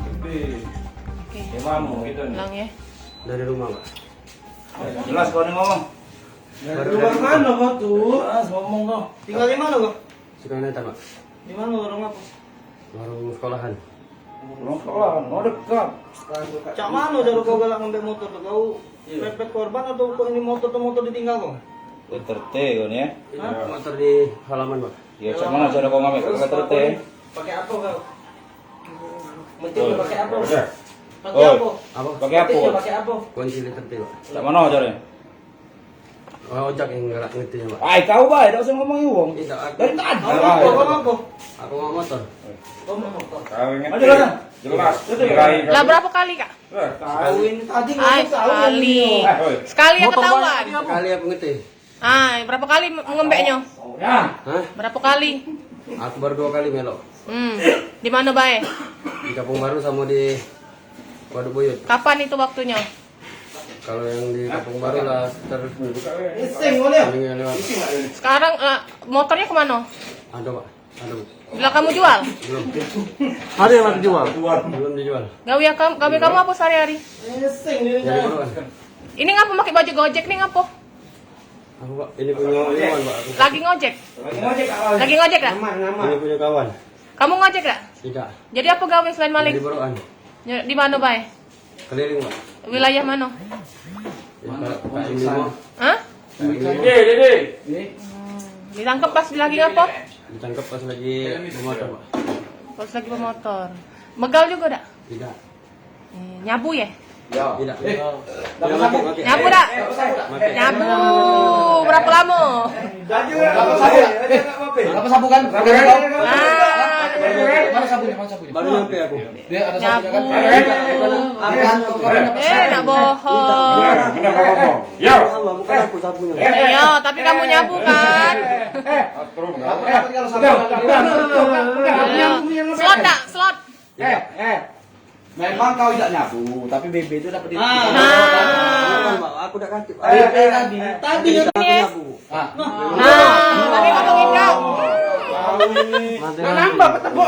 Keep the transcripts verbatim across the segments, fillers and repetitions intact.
Oke. Ulang ya. Dari rumah, Pak. Jelas kau ni ngomong. Dari rumah mana kau tu? Jelas ngomong kau. Tinggal di mana kau? Sudah netan, Pak. Di mana warung apa? Warung sekolahan. Warung sekolahan, mau dekat. Cak mana cara kau galak ngambil motor tu? Kau pepet korban atau kau ini motor tu motor ditinggal kau? Tertib kau ni ya. Hah? Motor di halaman, Pak. Ya, cak mana cara kau ngambil? Kau tertib. Pakai apa kau? Metik pakai apa? Udah. Pakai apa? Apa? Pakai apa? Metik pakai apa? Kunci tertib, Pak. Cak mana caranya? Oh, ojek yang galak ngerti, Pak. Ai, kau bae, dak usah ngomong wong. Tidak, aku, Dari tadi. Kau apa? Kau apa? Aku mau motor. Kau mau apa? Kau inget Ada lah. Jelas. Betul. Kira-kira. Lah berapa kali kak? Eh, Kawin tadi Ai nggak tahu sekali. Eh, oi. Sekali yang ketahuan. Sekali apa ngerti? Ah, berapa kali ngembeknya? Ya. Hah? Berapa kali? Aku baru dua kali melok. Hmm. Di mana bae? Di Kampung Baru sama di Waduk Buyut. Kapan itu waktunya? Kalau yang di Kampung Baru lah sekitar Iseng kau ni. minggu yang lewat. Sekarang eh, motornya kemana? Ada, Pak. Ada, Bu. Bila kamu jual? Belum. Ada yang mau jual? Belum dijual. Gawe kamu, gawe kamu apa sehari-hari? Iseng ni. Jadi buruan. Ini ngapa pakai baju Gojek nih ngapa? Aku, Pak, ini punya iwan, Pak. Aku. Lagi ngojek? Lagi ngojek dak? Ngamar, ngamar. Ini punya kawan. Kamu ngojek dak? Tidak. Jadi apa gawe selain maling? Jadi buruan. Di mana bae? Keliling, Pak. Wilayah mana? Ya, Pak, Pak, ini, Pak. Hah? Dede, dede. Ditangkap pas lagi ngapa? Ditangkap pas lagi bermotor, Pak. Pas lagi bermotor. Begal juga dak? Tidak. Eh, nyabu ya? Tidak. Tidak pakai, pakai. Nyabu dak? Pakai. Nyabu berapa lama? Berapa sabu kan? Ah, Mana sabunya? Mana sabunya? Baru nyampe aku. Dia ada sabunya kan? nyabu. Eh, dak bohong. Benar ngomong. Ya. Allah, bukan aku sabunya. Iya, tapi kamu nyabu kan? Turun. Iya. Slot dak? Slot. Eh, eh. Memang kau tidak nyabu, tapi bebe itu dapat di. Nah. Bukan, Pak, aku dak kacip. Eh, eh, tadi, tadi Ini. Aku nyabu. Ah. Nah, tadi ngomongin kau. Mati nambah ketemu.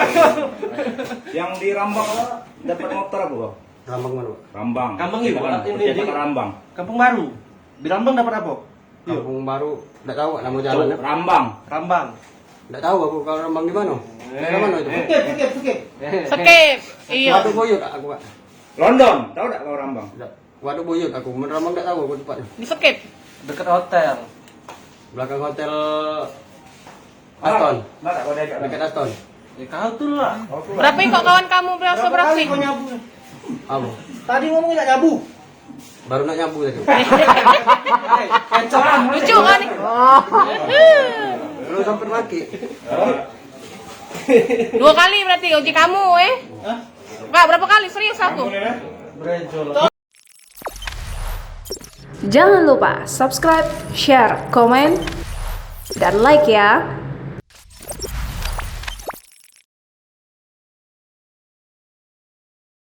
Yang di Rambang dapat motor apa kau? Rambang mana, Pak? Rambang. Rambang itu, Bukan, ini pencetakan di- Rambang. Kampung Baru. Di Rambang dapat apa? Kampung Baru, dak tahu nama jalan. Rambang. Rambang. Dak tahu aku kalau Rambang di mana. Di mana itu, Pak? Skip, skip, skip. Skip. Iya. Waduk Buyut aku, Pak. London, tahu dak kau Rambang? Dak. Waduk Buyut aku, men Rambang dak tahu aku tempatnya. Di skip. Dekat hotel. Belakang hotel Aston. Mana kau diajak? Dekat Aston. Ya kau tu lah. Berapa kok kawan kamu berasa beraksi? Kau nyabu. Apa? Tadi ngomong nak nyabu. Baru nak nyabu tadi. Lucu kan nih? Belum sampai lagi. Dua kali berarti uji kamu eh. Kak, berapa kali serius aku? Jangan lupa subscribe, share, komen, dan like ya.